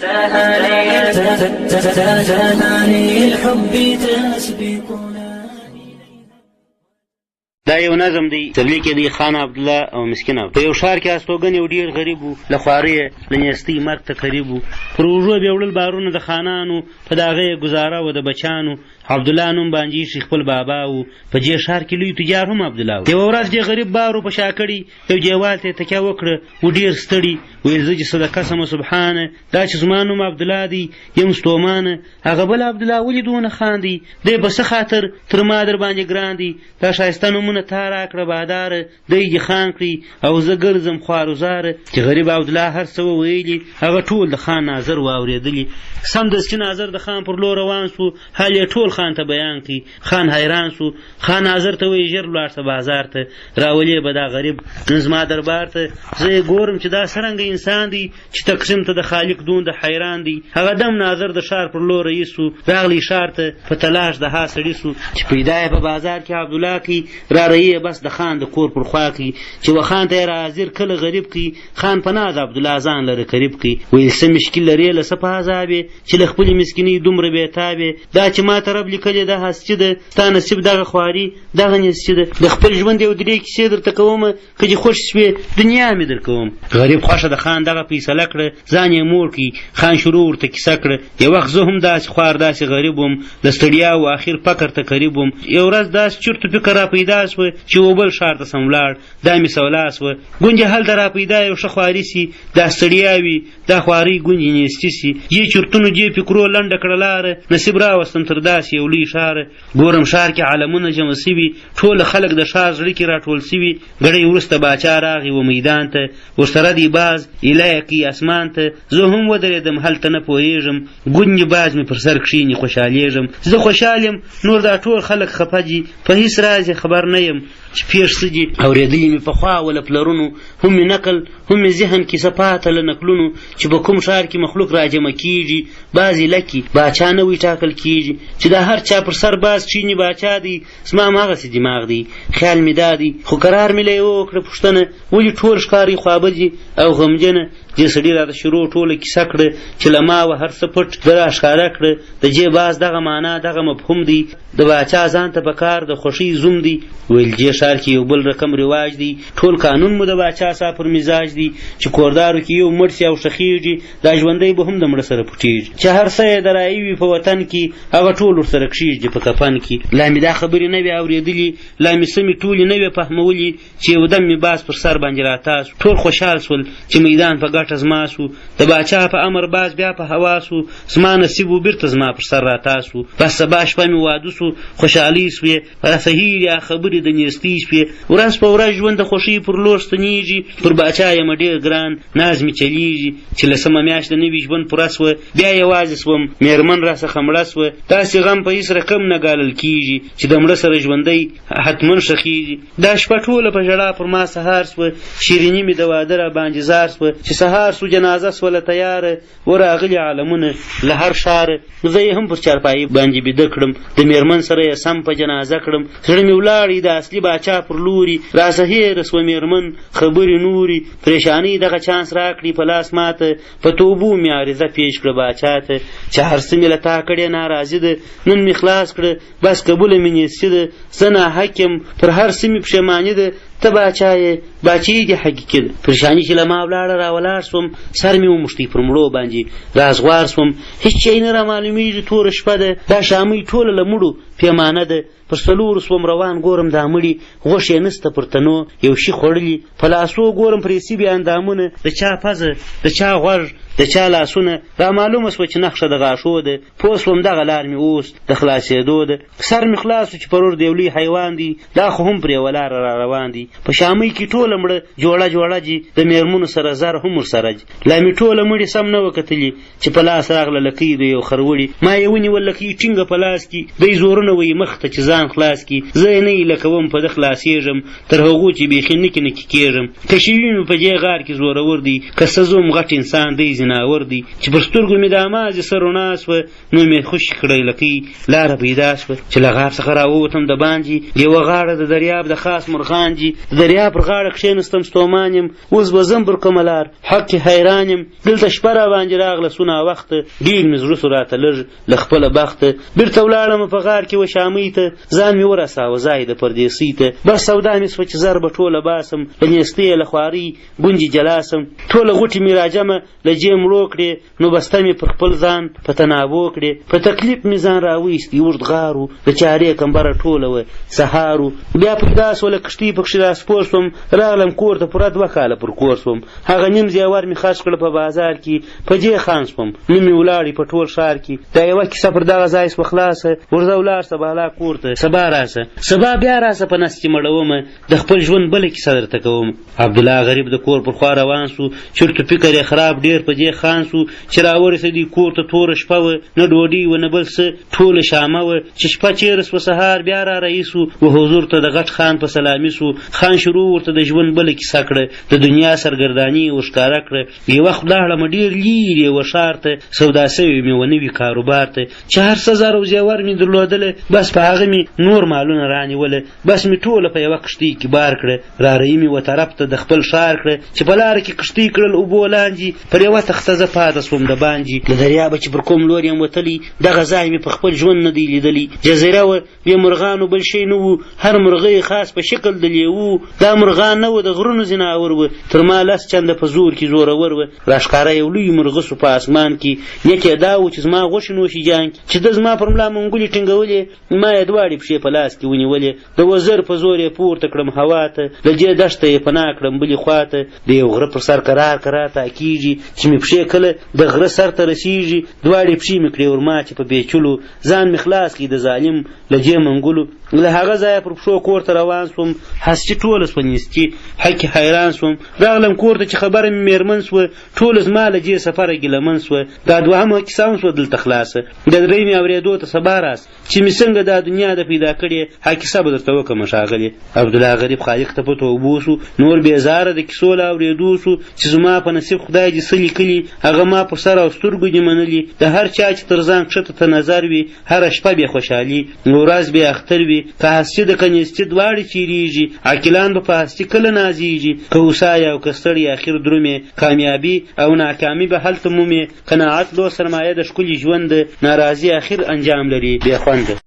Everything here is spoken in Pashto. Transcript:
تهاني الحب تسبقنا. دا یو نظم دی، سرلیک یې دی خان عبدالله او مسکین. په یو ښار کې استوګن یو ډېر غریب و، له خوارۍ یې له نیستۍ مرګ ته قریب و. پر اوږو به یې وړل بارونه د خانانو، په د هغه یې ګزاره وه د بچانو. عبدالله نوم باندې ایښی خپل بابا و، په دې ښار کې لوی تجار هم عبدالله و. یوه ورځ دې غریب بارو په شا کړي، یو دیوال ته یې تکیه وکړه و، ډېر ستړي. ویل زه چې صدقه سمه سبحانه، دا چې زما نوم عبدالله دی یم ستومانه، هغه بل عبدالله ولې دونه خان دی؟ دی په څه خاطر تر ما در باندې ګران دی؟ دا ښایسته نومونه تا راکړه باداره، دی دې خان کړي او زه ګرځم خوار و زاره. چې غریب عبدالله هر څه وویلي، هغه ټول د خان ناظر واورېدلي. سمدستي ناظر د خان پر لور روان سو، حال یې ټول خان ته بیان کړي. خان حیران سو، خان ناظر ته وایي ژر ولاړ سه بازار ته، راولې به دا غریب نن زما دربار ته. زه یې ګورم چې دا څرنګه انسان دی چې تقسیم ته د خالق دون د حیران دی. هغه دم ناظر د ښار پر لور رهي سو، راغلی ښار ته په تلاش د ها سړي سو. چې پیدا یې په بازار کې عبدالله کړي، را رهي یې بس د خان د کور پر خوا کړي. چې و خان ته یې را حاضر کله غریب کړي، خان په ناز عبدالله ځان لره قریب کړي. ویل څه مشکل لرې، له څه په عذاب یې چې له خپلې مسکینۍ دومره بېتاب یې؟ دا چې ما ته رب لیکلې ده هستي ده، ستا نصیب دغه خواري دغه نیستي ده. د خپل ژوند یو درې کیسې درته کوم، که دې خوښ شوې دنیا مې درکوم. غریب خوښه د خان دغه فیصله کړه، ځان یې موړ کړي. خان شروع ورته کیسه کړه، یو وخت زه هم داسې خوار داسې غریب وم، له ستړیا و اخر فقر ته قریب وم. یو ورځ داسې چرتو فکر را پیدا سوه چې و بل ښار ته سم ولاړ، دا مې سولا سوه، ګوندې هلته را پیدا یو ښه خواري سي، دا ستړیا وي دا خوارۍ ګوندې نیستي سي. دې چرتونو دې فکرو لنډه کړه لاره، نصیب راوستم تر داسې یو لوی ښاره. ګورم ښار کې عالمونه جمع سوي، ټول خلک د ښار زړه کې راټول سوي. ګړی وروسته باچا راغی و میدان ته، ورسره دی باز ایله یې کړي اسمان ته. زه هم ودرېدم هلته نه پوهېږم، ګوندې باز مې پر سر کښېني خوشحالېږم. زه خوشحال یم، نور دا ټول خلک خفه دي، په هیڅ راز یې خبر نه یم چې پېښ څه دي. اورېدلي مې پخوا وه له پلرونو، هم مې نقل هم مې ذهن کیسه پاته له نقلونو، چې په کوم ښار کې مخلوق راجمع کېږي، بعضې لکې باچا نوی ټاکل کېږي، چې دا هر چا پر سر باز کښېني باچا دی. زما هم هغسې دماغ دی، خیال مې دا دی، خو قرار مې له یوه وکړه پوښتنه، ولې ټول ښکاري خوابدي او غمجنه؟ دې سړي راته شروع ټوله کیسه کړه، چې له ما وه هر څه پټ ده را ښکاره کړه. د دې باز دغه معنا دغه مفهوم دی، د باچا ځان ته په کار د خوښۍ زوم دی. ویل دې ښار کې یو بل رقم رواج دی، ټول قانون مو د باچا صاحب پر مزاج دی، چې کوردارو کې یو مړ سي او ښخېږي، دا ژوندی به هم د مړه سره پټېږي. چې هر څه یې د رایي وي په وطن کې، هغه ټول ورسره کښېږدي په کفن کې. لا مې دا خبرې نه وې اورېدلي، لا مې سمې ټولې نه وې فهمولي، چې یو دم مې باز پر سر باندې راتا سو. ټول خوشحال سول چې میدان په ګټه زما سو، د باچا په امر باز بیا په هوا سو، زما نصیب و بیرته زما پر سر راتا سو. بس سبا شپه مې واده سو، خوشحالۍ سوې، راته هېرې هغه خبرې د نیستۍ سوې. ورځ په ورځ ژوند د خوښۍ پر لور ستنېږي، پر باچا یم ډېر ګران ناز مې چلېږي. چې لسمه میاشت د نوي ژوند پوره سوه، بیا یوازې سوم، مېرمن راڅخه مړه سوه. داسې غم په هېڅ رقم نه ګالل کېږي، چې د مړه سره ژوندی حتما ښخېږي. دا شپه ټوله په ژړا پر ما سهار سوه، شیریني مې د واده را باندې زار سوه. چې سهار سو جنازه سوله تیاره، وراغلي عالمونه له هر ښاره. زه یې هم پر چارپایي باندې بیده کړم، د مېرمن سره یې سم په جنازه کړم. زړه مې ولاړی د اصلي باچا پر لوري، راڅه هېره سوه مېرمن خبرې نوري. پرېشانۍ دغه چانس راکړي په لاس ماته، په توبو مې عریضه پیش کړه باچا ته. چې هر څه مې له تا کړې ناراضي ده، نن مې خلاص کړه بس قبوله مې نیستي ده. زه ناحق یم، پر هر څه مې پښېماني ده، ته باچا یې، باچایي دې حقیقي ده. پرېشاني چې له ما ولاړه راولاړ سوم، سر مې وموښتی پر مړو باندې رازغوار سوم. هیڅ شی نه رامعلومېږي، توره شپه ده، دا شامۍ ټوله له مړو پیمانه ده. پر څلورو سوم روان، ګورم دا مړي غوښې یې نسته پر تنو، یو شي خوړلي. په لاسو ګورم پرې سوي اندامونه، د چا پزه، د چا غوږ، د چا لاسونه. را معلومه سوه چې نخښه د غاښو ده، پوه سوم دغه لار مې اوس د خلاصېدو ده. سر مې خلاص سو چې پرور د یو لوی حیوان دی، دا خو هم پر یوه لاره را روان دی. په شامۍ کې ټوله مړه جوړه جوړه دي، د مېرمنو سره زر هم ورسره دي. لا مې ټوله مړي سم نه وه کتلي، چې په لاس راغله لکۍ د یو خروړي. ما یې ونیول لکۍ ټینګه په لاس کې، دی زورونه ګامونه وهي مخته چې ځان خلاص کړي. زه یې نه ایله کوم، په ده خلاصېږم، تر هغو چې بیخي نکې نکې کېږم. که شوي مې په دې غار کې زورور دی، که سزوم غټ انسان دی ځناور دی. چې پر سترګو مې د امازې سره رڼا سوه، نو مې خوشې کړی لکۍ لاره پیدا سوه. چې له غار څخه راووتم د باندې، یوه غاړه د دریاب د خاص مرغان دي. د دریاب پر غاړه کښېنستم، ستومان یم، اوس به ځم پر کومه لار، حق کې حیران یم. دلته شپه راباندې راغله سو ناوخته، ډېر مې زړه سو راته لږ له خپله بخته. بیرته ولاړم په غار کې وشامۍ ته، ځان مې ورساوه ځای د پردېسۍ ته. بس سودا مې سوه چې زر به ټوله باسم، له نیستۍ له خوارۍ ګونجې جلا سم. ټوله غوټې مې راجمع له جې مړو کړې، نو بسته مې پر خپل ځان په تنابو کړې. په تکلیف مې ځان راویستی، اوږد غار و، د چارې کمبره ټوله وه، سهار و. بیا پیدا سوله کښتۍ پکښې راسپور سوم، راغلم کور ته، پوره 2 کاله پر کور سوم. هغه نیم زیور مې خرڅ کړ په بازار کې، په دې خان سوم، نوم مې ولاړی په ټول ښار کې. دا یوه کیسه پر دغه ځای سوه خلاصه، ورځه ولاړ سه بالا کور ته، سبا راسه، سبا بیا راسه په نس کې مړومه، د خپل ژوند بله کیسه درته کوم. عبدالله غریب د کور پر خوا روان سو، چرته فکر یې خراب ډېر په دې خان سو. چې راورسېدی کور ته توره شپه وه، نه ډوډۍ وه نه بل څه، ټوله شامه وه. چې شپه چېرې سوه سهار بیا را رهي سو، و حضور ته د غټ خان په سلامي سو. خان شروع ورته د ژوند بله کیسه کړه، د دنیا سرګرداني یې ورښکاره کړه. یو وخت لاړم ډېر لیرې یوه ښار ته، سودا سوې مې وه نوي کاروبار ته. چې هر څه زر او زیور مې درلودله، بس په هغه مې نور مالونه رانیوله. بس مې ټوله په یوه کښتۍ کې بار کړه، را رهي مې و طرف ته د خپل ښار کړه. چې په لاره کې کښتۍ کړل اوبو لاندې، پر یوه تخته زه پاته سوم د باندې. له دریابه چې پر کوم لور یم وتلی، دغه ځای مې په خپل ژوند نه دی لیدلی. جزیره وه، بې مرغانو بل شی نه وو، هر مرغه یې خاص په شکل د لیوو. دا مرغان نه وه، د غرونو ځناور وه، تر ما 10 چنده په زور کې زورور وه. راښکاره یو لوی مرغه سو په اسمان کې، نیت یې دا و چې زما غوښې نوشي جان کې. چې ده زما پر ملا منګولې ټینګولې، ما یې دواړې پښې په لاس کې ونیولې. د وزر په زور یې پورته کړم هوا ته، له دې دښته یې پناه کړم بلې خوا ته. د یو غره پر سر کرار کرار تاکېږي، چې مې پښې کله د غره سر ته رسېږي. دواړې پښې مې کړې ورماتې په پېچلو، ځان مې خلاص کړي د ظالم له دې منګولو. له هغه ځایه پر پښو کور ته روان سوم، هستي ټوله سوه نیستي، حق حیران سوم. راغلم کور ته چې خبره مې مېرمن سوه، ټوله زما له دې سفره ګیلهمن سوه. دا دوهمه کیسه هم سوه دلته خلاصه، د درېیمې اورېدو ته سبا راسه. چې مې څنګه دا دنیا ده پیدا کړې، ها کیسه به درته وکړم ښاغلې. عبدالله غریب خالق ته په توبو سو، نور بېزاره د کیسو له اورېدو سو. چې زما په نصیب خدای دې څه لیکلي، هغه ما پر سر او سترګو دې منلي. د هر چا چې تر ځان کښته ته نظر وي، هره شپه بې خوشحالي، ورځ بې اختر وي. که هستي ده که نیستي دواړې چېرېږي، عاقلان به په هستي کله نازېږي. که هوسا یې او که ستړي اخر درومې، کامیابي او ناکامي به هلته مومې. قناعت لو سرمایه د ښکلي ژوند ده، ناراضي اخر انجام لري بې خونده.